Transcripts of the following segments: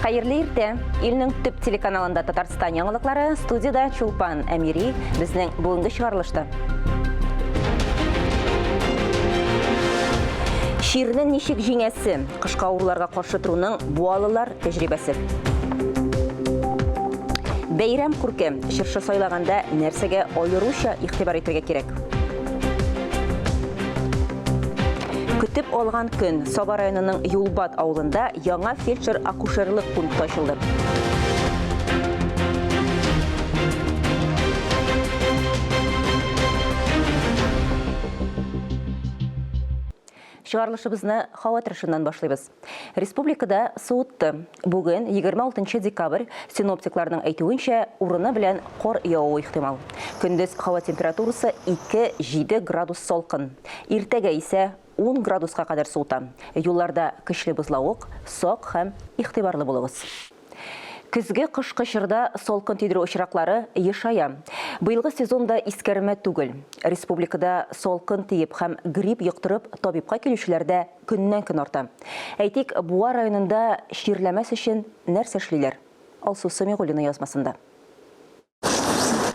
Хәерле иртә! Илнең төп телеканалында Татарстан яңалыклары, студиядә Чулпан Әмири, безнең бүгенге чыгарылышта. Чирне ничек җиңәсе? Кышкы авыруларга каршы торуның буалылар тәҗрибәсе. Бәйрәм күрке. Чыршы сайлаганда нәрсәгә аеруча игътибар итәргә кирәк? Көтеп алган көн Саба районының Юлбат авылында яңа фельдшер-акушерлык пункты ачылды. Чыгарылышыбызны һава торышыннан башлыйбыз. Республикада суытты. Бүген, 26 декабрь, синоптикларның әйтүенчә, урыны белән кар явуы ихтимал. Көндез һава температурасы 2-7 градус салкын. Иртәгә исә 10 градуска кадәр суыта. Юлларда көчле бозлавык, сак һәм игътибарлы булыгыз. Көзге-кышкы чорда салкын тидерү очраклары ешая. Быелгы сезон да искәрмә түгел. Республикада салкын тиеп һәм грипп йоктырып табибка килүчеләр дә көннән-көн арта. Әйтик, Буа районында чирләмәс өчен нәрсә эшлиләр? Алсу Сәмигуллина язмасында.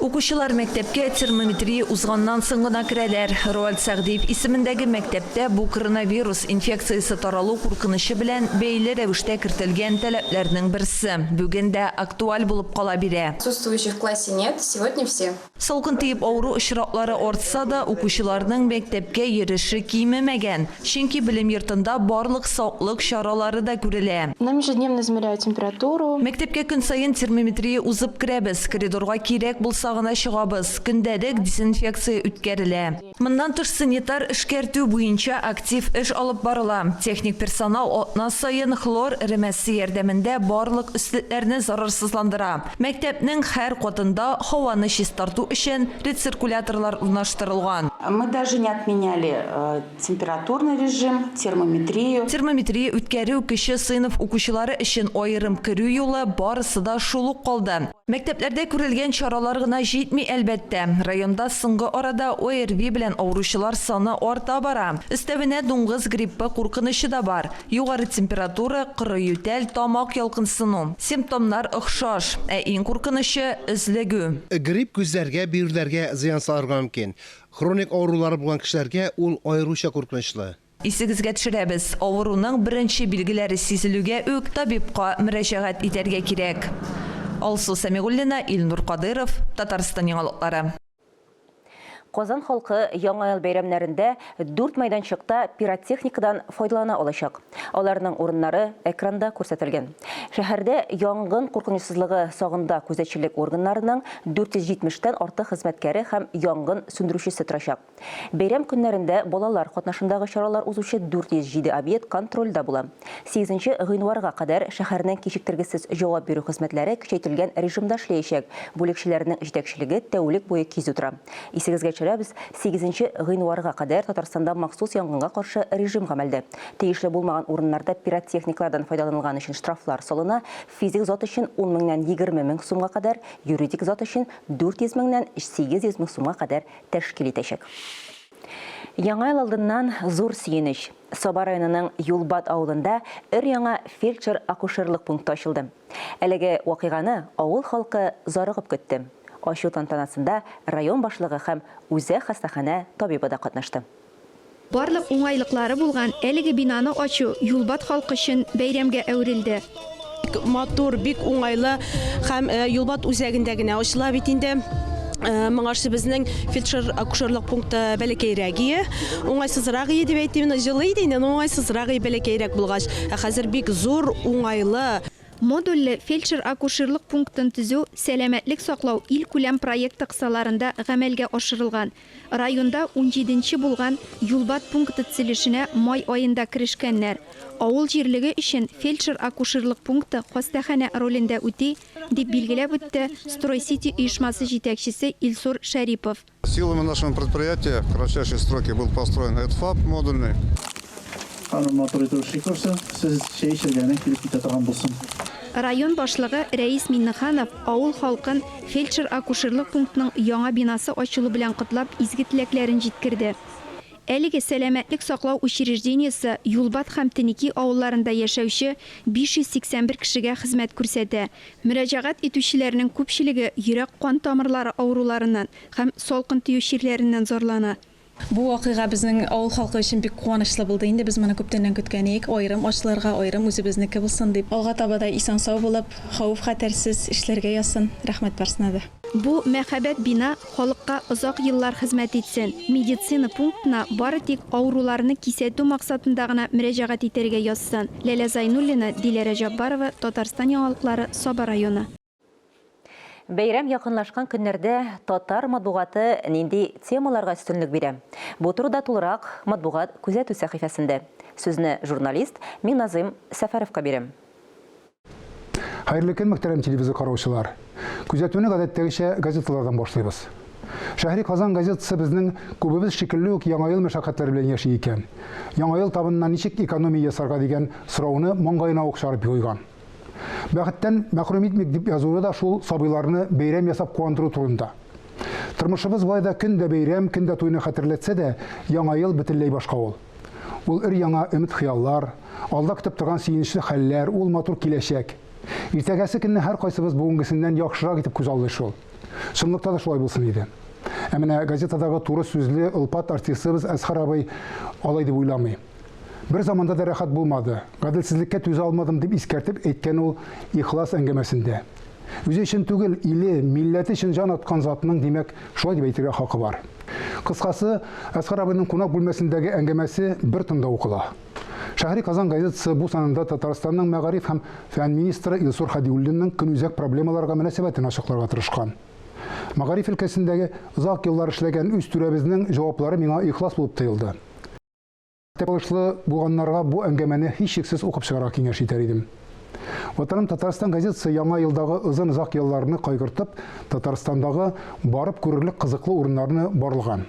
Укучылар мәктәпкә термометрия узганнан соң гына керәләр. Роальд Сәгъдиев исемендәге мәктәптә бу коронавирус инфекциясе таралу куркынычы белән бәйле рәвештә кертелгән таләпләрнең берсе. Бүген дә актуаль булып кала бирә. Отсутствующих в классе нет, сегодня все. Салкын тиеп авыру очраклары артса да, укучыларның мәктәпкә йөреше кимемәгән, чөнки белем йортында барлык саклык чаралары да күрелә. Нам ежедневно измеряют температуру. Мәктәпкә көн саен термометрия узып керәбез, коридорга кирәк булса гына чыгабыз, көндәлек дезинфекция үткәрелә. Моннан тыш санитар эшкәртү буенча актив эш алып барыла. Техник персонал атна саен хлор эремәсе ярдәмендә барлык өслекләрне зарарсызландыра. Мәктәпнең һәр катында һаваны чистарту өчен рециркуляторлар урнаштырылган. Мы даже не отменяли температурный режим, термометрию. Термометрия үткәрү, кече сыйныф укучылары өчен аерым керү юлы, барысы да шул ук калды. Мәктәпләрдә күрелгән чаралар гына җитми, әлбәттә. Районда соңгы арада ОРВИ белән авыручылар саны арта бара. Өстәвенә дуңгыз гриппы куркынычы да бар. Югары температура, коры ютәл, тамак ялкынсыну. Симптомнар охшаш. Ә иң куркынычы, өзлегү. Грипп күзләргә, бөерләргә зыян салырга мөмкин. Хроник авырулары булган кешеләргә ул аеруча куркынычлы. Исегезгә төшерәбез, авыруның беренче билгеләре сизелүгә үк табибка мөрәҗәгать итәргә кирәк. Алсу Сәмигуллина, Илнур Кадыйров, Татарстан яңалыклары. Казан халкы Яңа ел бәйрәмнәрендә дүрт мәйданчыкта пиротехникадан файдалана алачак. Аларның урыннары экранда күрсәтелгән. Шәһәрдә янгын куркынычсызлыгы сагында күзәтчелек органнарының 470 тән артык хезмәткәре һәм янгын сүндерүчесе торачак. Бәйрәм көннәрендә балалар катнашындагы чаралар узучы 407 объект контрольдә була. Сигезенче гыйнварга кадәр шәһәрнең кичектергесез җавап бирү хезмәтләре көчәйтелгән режимда эшләячәк, бүлекчәләрнең җитәкчелеге тәүлек буе кизү тора. Исегезгә төшерәбез, сигезенче гыйнварга кадәр Татарстанда махсус янгынга каршы режим гамәлдә. Тиешле булмаган урыннарда пиротехниклардан файдаланылган өчен штрафлар салына, физик зат өчен ун меңнән 20 мең сумга кадәр, юридик зат өчен 400 меңнән 800 мең сумга кадәр тәшкил итәчәк. Яңа ел алдыннан зур сөенеч. Саба районының Юлбат авылында өр-яңа фельдшер-акушерлык пункты ачылды. Әлеге вакыйганы авыл халкы зарыгып көтте. Ачу тантанасында район башлыгы һәм үзәк хастаханә табибы да катнашты. Барлык уңайлыклары булган әлеге бинаны ачу Юлбат халкы өчен бәйрәмгә әверелде. Бик матур, бик уңайлы һәм Юлбат үзәгендә генә ачыла бит инде. Моңарчы безнең фельдшер-акушерлык пункты бәләкәйрәк ие, уңайсызрак ие дип әйтим, җылы иде инде, но уңайсызрак ие бәләкәйрәк булгач. Ә хәзер бик зур, уңайлы. Модульле фельдшер-акушерлык пунктын төзү Сәламәтлек саклау илкүләм проекты кысаларында гамәлгә ашырылган. Районда унҗиденче булган Юлбат пункты төзелешенә май аенда керешкәннәр. Авыл җирлеге өчен фельдшер-акушерлык пункты хастаханә ролен дә үти, дип билгеләп үтте Строй-Сити оешмасы җитәкчесе Илсур Шәрипов. Силами нашего предприятия в кратчайшие сроки был построен этот ФАП модульный. Аның матур итеп эшли күрсен, сез чәй эчәргә генә килеп китә торган булсын. Район башлыгы Рәис Миңнеханов авыл халкын фельдшер-акушерлык пунктының яңа бинасы ачылу белән котлап изге теләкләрен җиткерде. Әлеге сәламәтлек саклау учреждениесе Юлбат һәм Тенеки авылларында яшәүче 581 кешегә хезмәт күрсәтә. Мөрәҗәгать итүчеләрнең күпчелеге йөрәк-кан тамырлары авыруларыннан һәм салкын тию чирләреннән зарлана. Бу вакыйга безнең авыл халкы өчен бик куанычлы булды инде. Без моны күптәннән көткән идек. Аерым ачылырга, аерым үзебезнеке булсын дип. Алга таба да исән-сау булып, хәвеф-хәтәрсез эшләргә язсын. Рәхмәт барысына да. Бу мәһабәт бина халыкка озак еллар хезмәт итсен. Медицина пунктына бары тик авыруларны кисәтү максатында гына мөрәҗәгать итәргә язсын. Ләлә Зайнуллина, Диләрә Җаббарова, Татарстан яңалыклары, Саба районы. Бәйрәм якынлашкан көннәрдә татар матбугаты нинди темаларга өстенлек бирә? Бу турыда тулырак Матбугат күзәтү сәхифәсендә. Сүзне журналист Миңназыйм Сәфәровка бирәм. Хәерле көн, мөхтәрәм телевизор караучылар. Күзәтүне гадәттәгечә газеталардан башлыйбыз. Шәһри Казан газетасы безнең күбебез шикелле үк Яңа ел мәшәкатьләре белән яши икән. Яңа ел табынына ничек экономия ясарга дигән сорауны маңгаена ук чыгарып куйган. Бәхеттән мәхрүм итмик дип язуы да шул сабыйларны бәйрәм ясап куандыру турында. Тормышыбыз болай да көн дә бәйрәм, көн дә туйны хәтерләтсә дә, Яңа ел бөтенләй башка ул. Ул өр-яңа өмет-хыяллар, алда көтеп торган сөенечле хәлләр, ул матур киләчәк. Иртәгәсе көнне һәркайсыбыз бүгенгесеннән яхшырак итеп күзаллый шул. Чынлыкта да шулай булсын иде. Ә менә газетадагы туры сүзле олпат артистыбыз Әсхар абый алай дип уйламый. Бер заманда да рәхәт булмады, гаделсезлеккә түзә алмадым, дип искәртеп әйткән ул Ихлас әңгәмәсендә. Үзе өчен түгел, иле, милләте өчен җан аткан затның, димәк, шулай дип әйтергә хакы бар. Кыскасы, Әсгар абыйның кунак бүлмәсендәге әңгәмәсе бер тында укыла. Шәһри Казан газетасы бу санында Татарстанның мәгариф һәм фән министры Илсур Һадиуллинның көнүзәк проблемаларга мөнәсәбәтен ачыкларга тырышкан. Мәгариф өлкәсендәге озак еллар эшләгән үз түрәбезнең җаваплары миңа ихлас булып тоелды. Табышлы булганнарга бу әңгәмәне һичшиксез укып чыгарга киңәш итәр идем. Ватаным Татарстан газетасы яңа елдагы озын-озак ялларны кайгыртып, Татарстандагы барып күрерлек кызыклы урыннарны барлаган.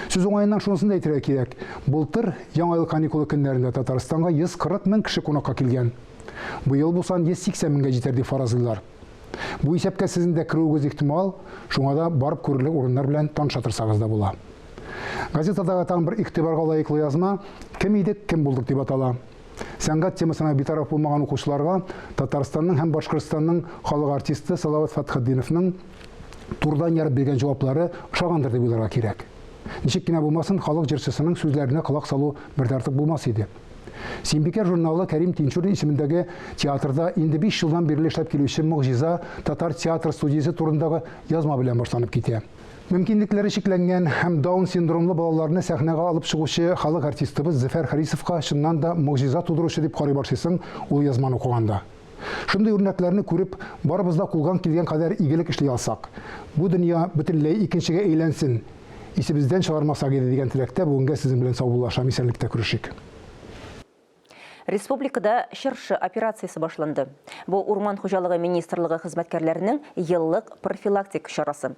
Сүз уңаеннан шунысын да әйтергә кирәк, былтыр Яңа ел каникулы көннәрендә Татарстанга 140 мең кеше кунакка килгән. Быел бу сан 180 меңгә җитәр дип фаразлыйлар. Бу исәпкә сезнең дә керүегез ихтимал, шуңа да барып күрерлек урыннар белән таныша торсагыз да була. Газетадагы тагын бер игътибарга лаеклы язма Кем идек, кем булдык дип атала. Сәнгать темасына битараф булмаган укучыларга Татарстанның һәм Башкортстанның халык артисты Салават Фәтхетдиновның турыдан ярып биргән җаваплары ошагандыр дип уйларга кирәк. Ничек кенә булмасын, халык җырчысының сүзләренә колак салу бер дә артык булмас иде. Сөембикә журналы Кәрим Тинчурин исемендәге театрда инде биш елдан бирле эшләп килүче Могҗиза татар театр студиясе турындагы язма белән башланып китә. Мөмкинлекләре чикләнгән һәм Даун синдромлы балаларны сәхнәгә алып чыгучы халык артистыбыз Зөфәр Харисовка чыннан да могҗиза тудыручы дип карый башлыйсың ул язманы укыганда. Шундый үрнәкләрне күреп, барыбыз да кулган килгән кадәр игелек эшли алсак, бу дөнья бөтенләй икенчегә әйләнсен, исебездән чыгармасак иде дигән теләктә бүгенгә сезнең белән саубуллашам, исәнлектә күрешик. Республикада чыршы операциясе башланды. Бу Урман хуҗалыгы министрлыгы хезмәткәрләренең еллык профилактик чарасы.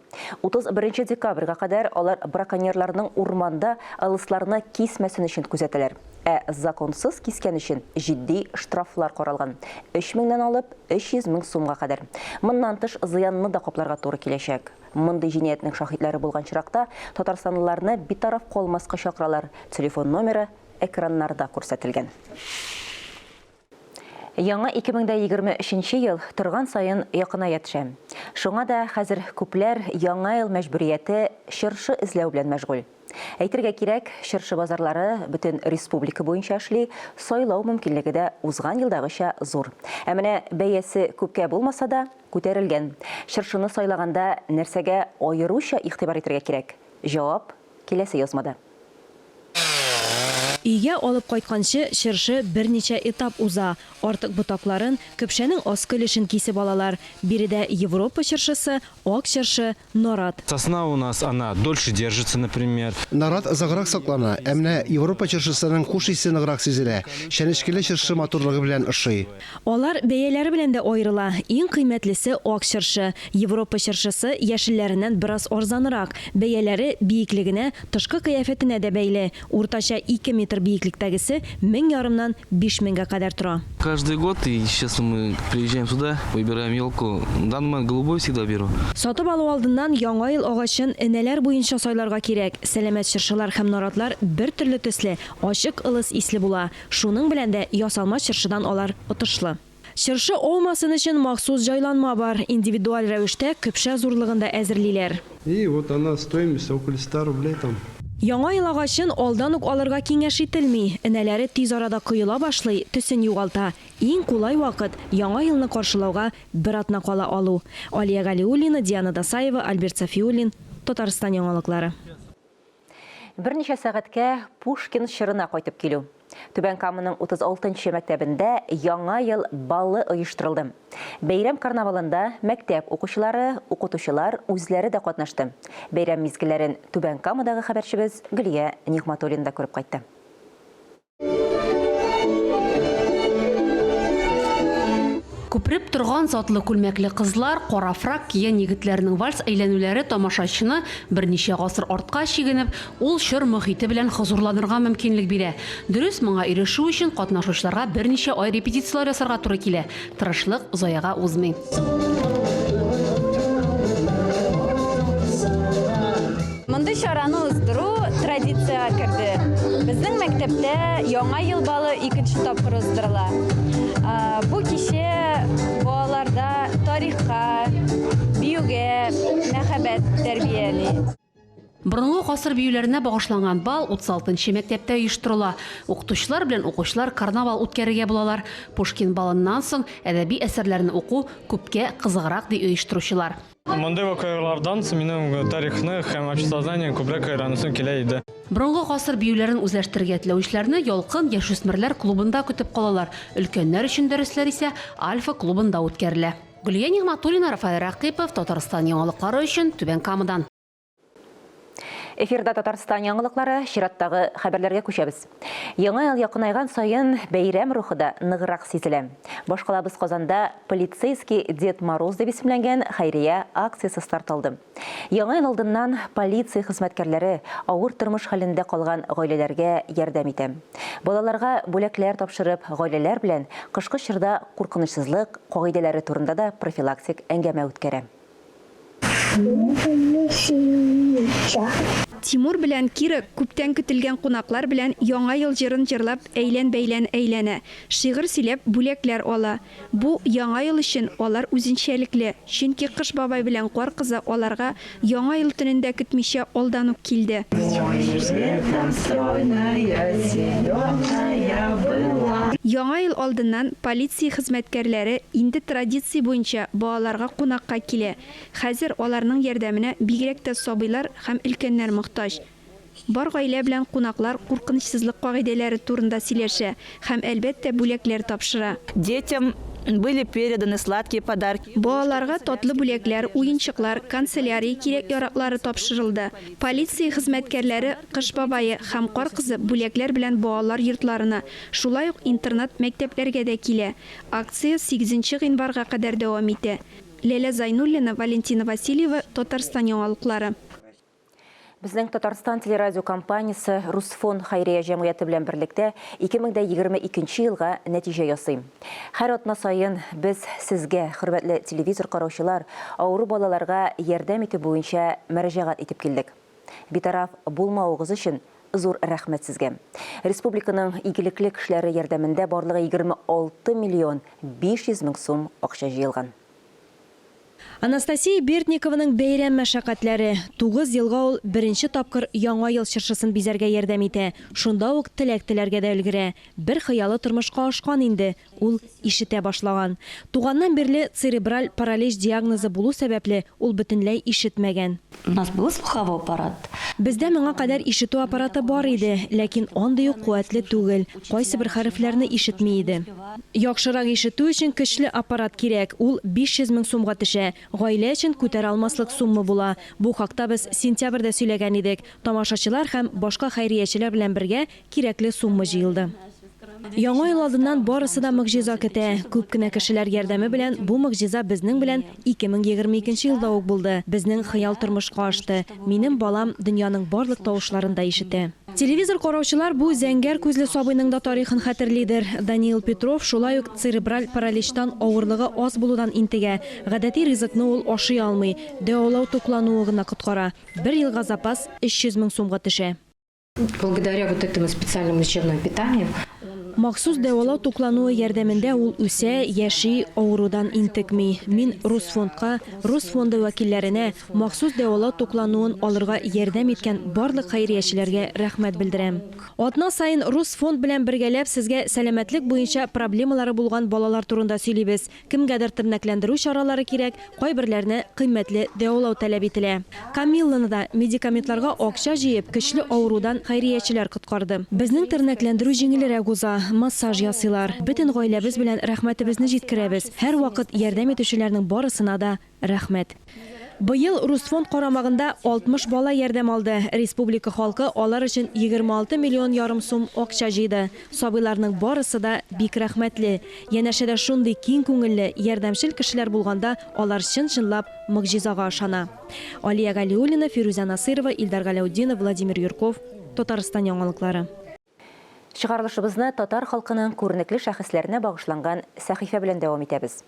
31 декабрьгә кадәр алар браконьерларның урманда ылысларны кисмәсен өчен күзәтәләр. Ә законсыз кискән өчен җитди штрафлар каралган, 3 меңнән алып 300 мең сумга кадәр. Моннан тыш зыянны да капларга туры киләчәк. Мондый җинаятьнең шаһитләре булган очракта татарстанлыларны битараф калмаска чакыралар. Телефон номеры экраннарда күрсәтелгән. Яңа 2023 ел торган саен якыная төшә. Шуңа да хәзер күпләр Яңа ел мәҗбүрияте чыршы эзләү белән мәшгуль. Әйтергә кирәк, чыршы базарлары бөтен республика буенча эшли, сайлау мөмкинлеге дә узган елдагыча зур. Ә менә бәясе күпкә булмаса да, күтәрелгән. Чыршыны сайлаганда нәрсәгә аеруча игътибар итәргә кирәк? Җавап киләсе язмада. Өйгә алып кайтканчы, чыршы берничә этап уза. Артык ботакларын, көпшәнең аскы өлешен кисеп алалар. Биредә Европа чыршысы, ак чыршы, нарат. Сосна у нас она дольше держится, например. Нарат озаграк саклана, ә менә Европа чыршысының хуш исе ныграк сизелә. Чәнечкеле чыршы матурлыгы белән ошый. Алар бәяләре белән дә аерыла. Иң кыйммәтлесе, ак чыршы. Европа чыршысы яшелләреннән бераз арзанрак. Бәяләре биеклегенә, тышкы кыяфәтенә дә бәйле. Уртача 2 метр. Метр биеклектәгесе мең ярымнан 5000гә кадәр тора. Каждый год, и честно, мы приезжаем сюда, выбираем елку. На данный момент голубой всегда беру. Сатып алу алдыннан Яңа ел агачын энәләр буенча сайларга кирәк. Сәламәт чыршылар һәм наратлар бер төрле төсле, ачык ылыс исле була. Шуның белән дә ясалма чыршыдан алар отышлы. Чыршы аумасын өчен махсус җайланма бар. Индивидуаль рәвештә көпшә зурлыгында әзерлиләр. И вот она стоимость около 100 рублей там. Яңа ел агачын алдан ук алырга киңәш ителми. Энәләре тиз арада коела башлый, төсен югалта. Иң кулай вакыт, Яңа елны каршылауга бер атна кала алу. Алия Галиуллина, Диана Дасаева, Альберт Сафиуллин, Татарстан яңалыклары. Берничә сәгатькә Пушкин чорына кайтып килү. Түбән Каманың 36 нчы мәктәбендә Яңа ел балы оештырылды. Бәйрәм карнавалында мәктәп укучылары, укытучылар үзләре дә катнашты. Бәйрәм мизгелләрен Түбән Камадагы хәбәрчебез Гөлия Нигъматуллина да күреп кайтты. Күпереп торган затлы күлмәкле кызлар, кара фрак кигән егетләрнең вальс әйләнүләре тамашачыны берничә гасыр артка чигенеп, ул чор мохите белән хозурланырга мөмкинлек бирә. Дөрес, моңа ирешү өчен катнашучыларга берничә ай репетицияләр ясарга туры килә. Тырышлык заяга узмый. Мондый чараны уздыру традициягә керде. Безнең мәктәптә Яңа ел балы икенче тапкыр уздырыла. Бу кичә балаларда тарихка, биюгә мәхәббәт тәрбияли. Борынгы гасыр биюләренә багышланган бал 36 нчы мәктәптә оештырыла. Укытучылар белән укучылар карнавал үткәрергә булалар. Пушкин балыннан соң әдәби әсәрләрне уку күпкә кызыграк, ди оештыручылар. Мондый вакыйгалардан соң минем тарихны һәм обществознание күбрәк өйрәнәсем килә иде. Борынгы гасыр биюләрен үзләштерергә теләүчеләрне Ялкын яшүсмерләр клубында көтеп калалар. Өлкәннәр өчен дәресләр исә Альфа клубында үткәрелә. Гөлия Нигъмәтуллина, Рафаэль Рәкыйпов, Татарстан яңалыклары өчен Түбән Камадан. Эфирда Татарстан яңалыклары, чираттагы хәбәрләргә күчәбез. Яңа ел якынайган саен бәйрәм рухы да ныграк сизелә. Башкалабыз Казанда Полицейский Дед Мороз дип исемләнгән хәйрия акциясе старт алды. Яңа ел алдыннан полиция хезмәткәрләре авыр тормыш хәлендә калган гаиләләргә ярдәм итә. Балаларга бүләкләр тапшырып, гаиләләр белән кышкы чорда куркынычсызлык кагыйдәләре турында да профилактик әңгәмә үткәрә. Тимур белән Кира күптән көтелгән кунаклар белән Яңа ел җырын җырлап әйлән-бәйлән әйләнә, шигырь сөйләп бүләкләр ала. Бу Яңа ел өчен алар үзенчәлекле, чөнки Кыш бабай белән Кар кызы аларга Яңа ел төнен дә көтмичә алдан ук килде. Яңа ел алдыннан полиция хезмәткәрләре инде традиция буенча балаларга кунакка килә. Хәзер аларның ярдәменә бигрәк тә сабыйлар һәм өлкәннәр мохтаҗ. Бар гаилә белән кунаклар куркынычсызлык кагыйдәләре турында сөйләшә һәм, әлбәттә, бүләкләр тапшыра. Детям были переданы сладкие подарки. Балаларга татлы бүләкләр, уенчыклар, канцелярия кирәк-яраклары тапшырылды. Полиция хезмәткәрләре Кыш бабае һәм Кар кызы бүләкләр белән балалар йортларына, шулай ук интернат-мәктәпләргә дә килә. Акция сигезенче гыйнварга кадәр дәвам итә. Ләлә Зайнуллина, Валентина Васильева, Татарстан яңалыклары. Безнең Татарстан телерадиокомпаниясе Русфон хәйрия җәмгыяте белән берлектә 2022 елга нәтиҗә ясый. Һәр атна саен без сезгә, хөрмәтле телевизор караучылар, авыру балаларга ярдәм итү буенча мөрәҗәгать итеп килдек. Битараф булмавыгыз өчен зур рәхмәт сезгә. Республиканың игелекле кешеләре ярдәмендә барлыгы 26 миллион 500 мең сум акча җыелган. Анастасия Бердникованың бәйрәм мәшәкатьләре. Тугыз елга ул беренче тапкыр Яңа ел чыршысын бизәргә ярдәм итә. Шунда ук теләк теләргә дә өлгерә. Бер хыялы тормышка ашкан инде, ул ишетә башлаган. Туганнан бирле церебраль паралич диагнозы булу сәбәпле, ул бөтенләй ишетмәгән. У нас был слуховой аппарат. Бездә моңа кадәр ишетү аппараты бар иде, ләкин андый ук куәтле түгел, кайсыбер хәрефләрне ишетми иде. Яхшырак ишетү өчен көчле аппарат кирәк, ул 500 мең сумга төшә. Гаилә өчен күтәрә алмаслык сумма була. Бу хакта без сентябрьдә сөйләгән идек. Тамашачылар һәм башка хәйриячеләр белән бергә кирәкле сумма җыелды. Яңа ел алдыннан барысы да могҗиза көтә. Күп кенә кешеләр ярдәме белән бу могҗиза безнең белән 2022 елда ук булды. Безнең хыял тормышка ашты. Минем балам дөньяның барлык тавышларын да ишетә. Телевизор караучылар бу зәңгәр күзле сабыйның да тарихын хәтерлидер. Даниил Петров шулай ук церебраль параличтан авырлыгы аз булудан интегә. Гадәти ризыкны ул ашый алмый. Дәвалау туклануы гына коткара. Бер елга запас 300 мең сумга төшә. Благодаря вот этому специальному лечебному питанию Махсус дәвалау туклануы ярдәмендә ул үсә, яши, авырудан интекми. Мин Русфондка, Рус фонды вәкилләренә, махсус дәвалау туклануын алырга ярдәм иткән барлык хәйриячеләргә рәхмәт белдерәм. Атна саен Русфонд белән бергәләп сезгә сәламәтлек буенча проблемалары булган балалар турында сөйлибез. Кемгәдер тернәкләндерү чаралары кирәк, кайберләренә кыйммәтле дәвалау таләп ителә. Камилланы да, медикаментларга акча җыеп, көчле авырудан хәйриячеләр коткарды. Безнең тернәкләндерү җиңелрәк уза, массаж ясыйлар. Бөтен гаиләбез белән рәхмәтебезне җиткерәбез. Һәрвакыт ярдәм итүчеләрнең барысына да рәхмәт. Быел Русфонд карамагында 60 бала ярдәм алды. Республика халкы алар өчен 26 миллион ярым сум акча җыйды. Сабыйларның барысы да бик рәхмәтле. Янәшәдә шундый киң күңелле, ярдәмчел кешеләр булганда алар чын-чынлап могҗизага ышана. Алия Галиуллина, Фирүзә Насыйрова, Илдар Галәүтдинов, Владимир Юрков, Татарстан яңалыклары. Чыгарылышыбызны татар халкының күренекле шәхесләренә багышланган сәхифә белән дәвам итәбез.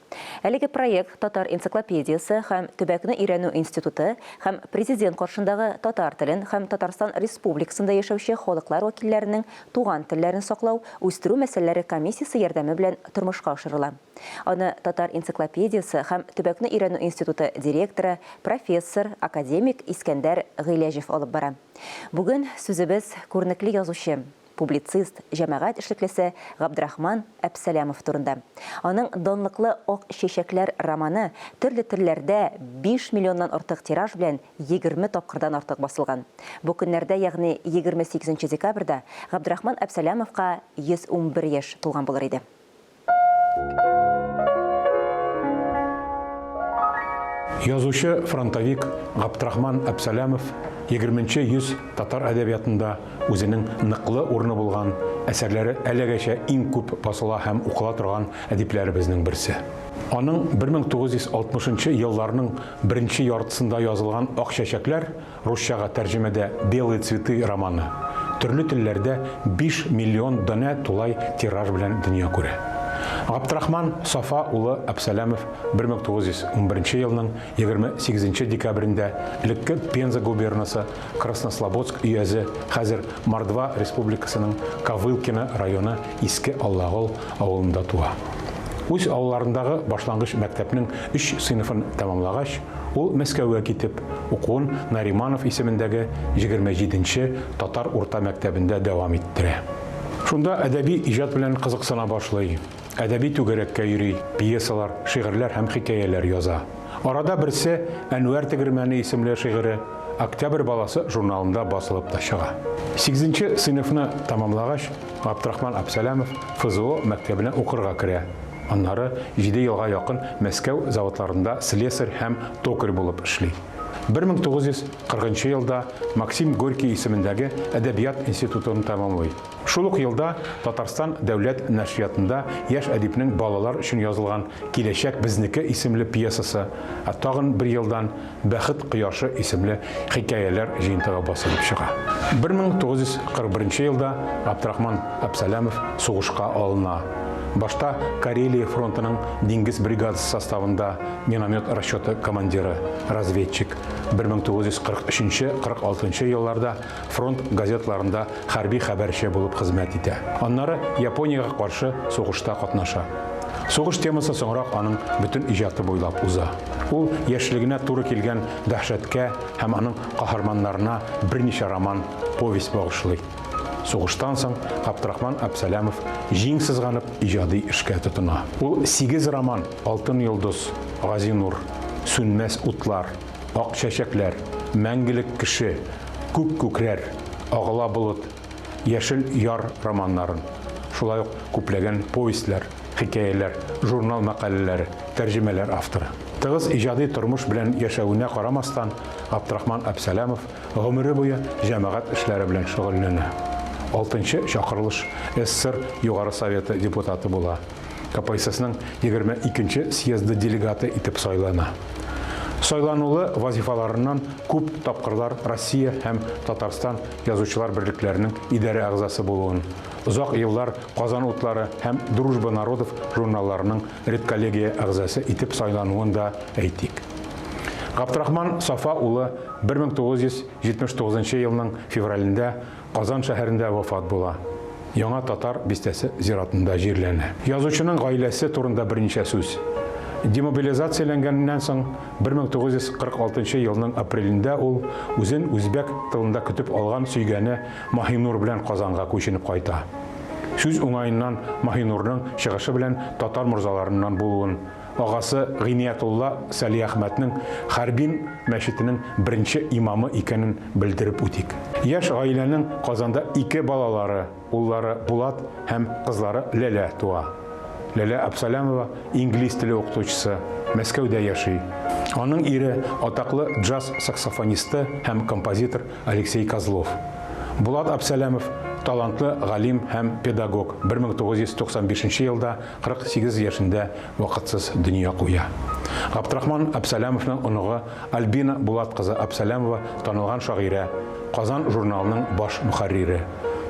Әлеге проект Татар энциклопедиясе һәм төбәкне өйрәнү институты һәм Президент каршындагы татар телен һәм Татарстан Республикасында яшәүче халыклар вәкилләренең туган телләрен саклау, үстерү мәсьәләләре комиссиясе ярдәме белән тормышка ашырыла. Аны Татар энциклопедиясе һәм төбәкне өйрәнү институты директоры, профессор, академик Искәндәр Гыйләҗев алып бара. Бүген сүзебез күренекле язучы, публицист, җәмәгать эшлеклесе Габдрахман Әпсәләмов турында. Аның данлыклы Ак чәчәкләр романы төрле телләрдә биш миллионнан артык тираж белән 20 тапкырдан артык басылган. Бу көннәрдә, ягъни 28 декабрьдә Габдрахман Әпсәләмовка 111 яшь тулган булыр иде. Язучы, фронтовик Габдрахман Әпсәләмов егерменче йөз татар әдәбиятында үзенең ныклы урыны булган, әсәрләре әлегәчә иң күп басыла һәм укыла торган әдипләребезнең берсе. Аның 1960 нчы елларның беренче яртысында язылган Ак чәчәкләр Русчага тәрҗемәдә Белые цветы романы төрле телләрдә 5 миллион данә тулай тираж белән дөнья күрә. Габдрахман Сафа улы Әпсәләмов 1911 елның 28 декабрендә элекке Пенза губернасы Краснослободск өязе, хәзер Мордва Республикасының Ковылкино районы Иске Аллагол авылында туа. Үз авылларындагы башлангыч мәктәпнең өч сыйныфын тәмамлагач, Ул Мәскәүгә китеп, укуын Нариманов исемендәге 27 нче татар урта мәктәбендә дәвам иттерә. Шунда әдәби иҗат белән кызыксына башлый, әдәби түгәрәккә йөри, пьесалар, шигырьләр һәм хикәяләр яза. Арада берсе Әнвәр тегермәне исемле шигыре Октябрь баласы журналында басылып та чыга. Сигезенче сыйныфны тәмамлагач, Габдрахман Абсәләмов ФЗО мәктәбенә укырга керә. Аннары җиде елга якын Мәскәү заводларында слесарь һәм токарь булып эшли. 1940 нчы елда Максим Горький исемендәге Әдәбият институтын тәмамлый. Шул ук елда Татарстан дәүләт нәшриятында яшь әдипнең балалар өчен язылган Киләчәк безнеке исемле пьесасы, ә тагын бер елдан Бәхет кояшы исемле хикәяләр җыентыгы басылып чыга. 1941 елда Габдрахман Әпсәләмов сугышка алына. Башта Карелия фронтының диңгез бригадасы составында миномет расчеты командиры, разведчик. 1943-46 елларда фронт газетларында хәрби хәбәрче булып хезмәт итә. Аннары Япониягә каршы сугышта катнаша. Сугыш темасы соңрак аның бөтен иҗаты буйлап уза. Ул яшьлегенә туры килгән дәһшәткә һәм аның каһарманнарына берничә роман, повесть багышлый. Сугыштан соң Габдрахман Әпсәләмов җиң сызганып иҗади эшкә тотына. Ул сигез роман, Алтын йолдыз, Газинур, Сүнмәс утлар, Ак чәчәкләр, Мәңгелек кеше, Күк күкрәр, Агыла болыт, Яшел яр романнарын, шулай ук күпләгән повестьләр, хикәяләр, журнал мәкаләләре, тәрҗемәләр авторы. Тыгыз иҗади тормыш белән яшәвенә карамастан, Габдрахман Әпсәләмов гомере буе җәмәгать эшләре белән шөгыльләнә. Алтынчы чакырылыш СССР Югары Советы депутаты була. КПССның 22 нче съезды делегаты итеп сайлана. Сайланулы вазифаларыннан күп тапкырлар Россия һәм Татарстан Язучылар берлекләренең идарә әгъзасы булуын, озак еллар Казан утлары һәм Дружба народов журналларының редколлегия әгъзасы итеп сайлануын да әйтик. Габдрахман Сафа улы 1979 елның февралендә Казан шәһәрендә вафат була. Яңа Татар бистәсе зиратында җирләнә. Язучының гаиләсе турында берничә сүз. Демобилизацияләнгәннән соң, 1946 елның апрелендә ул үзен үзбәк тылында көтеп алган сөйгәне Маһинур белән Казанга күченеп кайта. Сүз уңаеннан Маһинурның чыгышы белән татар морзаларыннан булуын, Агасы Гыйниятулла Сәлиәхмәтнең Хәрбин мәчетенең беренче имамы икәнен белдереп үтик. Яшь гаиләнең Казанда ике балалары, уллары Булат һәм кызлары Ләлә туа. Ләлә Абсалямова инглиз теле укытучысы, Мәскәүдә яши. Аның ире, атаклы джаз саксофонисты һәм композитор Алексей Козлов. Булат Абсалямов, талантлы галим һәм педагог, 1995 елда 48 яшендә вакытсыз дөнья куя. Габдрахман Әбсәләмовның оныгы Альбина Булат кызы Әбсәләмова танылган шагыйрә, Казан журналының баш мөхәррире.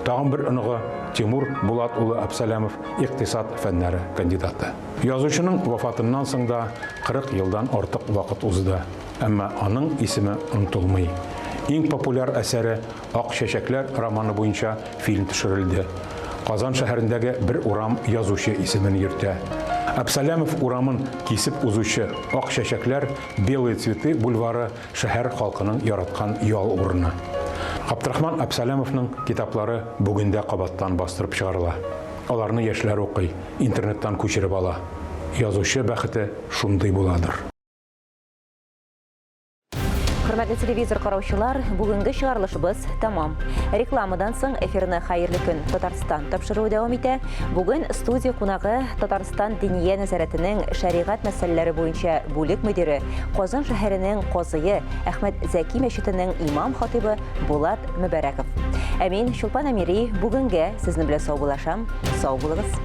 Тагын бер оныгы Тимур Булат улы Әбсәләмов икътисад фәннәре кандидаты. Язучының вафатыннан соң да 40 елдан артык вакыт узды, әмма аның исеме онытылмый. Иң популяр әсәре Ак чәчәкләр романы буенча фильм төшерелде. Казан шәһәрендәге бер урам язучы исемен йөртә. Әбсәләмов урамын кисеп узучы Ак чәчәкләр, Белые цветы, бульвары шәһәр халкының яраткан ял урыны. Габдрахман Әбсәләмовның китаплары бүген дә кабаттан бастырып чыгарыла. Аларны яшьләр укый, интернеттан күчереп ала. Язучы бәхете шундый буладыр. Хөрмәтле телевизор караучылар, бүгенге чыгарылышыбыз тәмам. Рекламадан соң эфирны Хәерле көн Татарстан тапшыруы дәвам итә. Бүген студия кунагы Татарстан Диния нәзарәтенең шәригать мәсьәләләре буенча бүлек мөдире, Казан шәһәренең казые Әхмәт Зәки мәчетенең имам-хатыйбы Булат Мөбәрәков. Ә мин Чулпан Әмири бүгенгә сезнең белән саубуллашам. Сау булыгыз.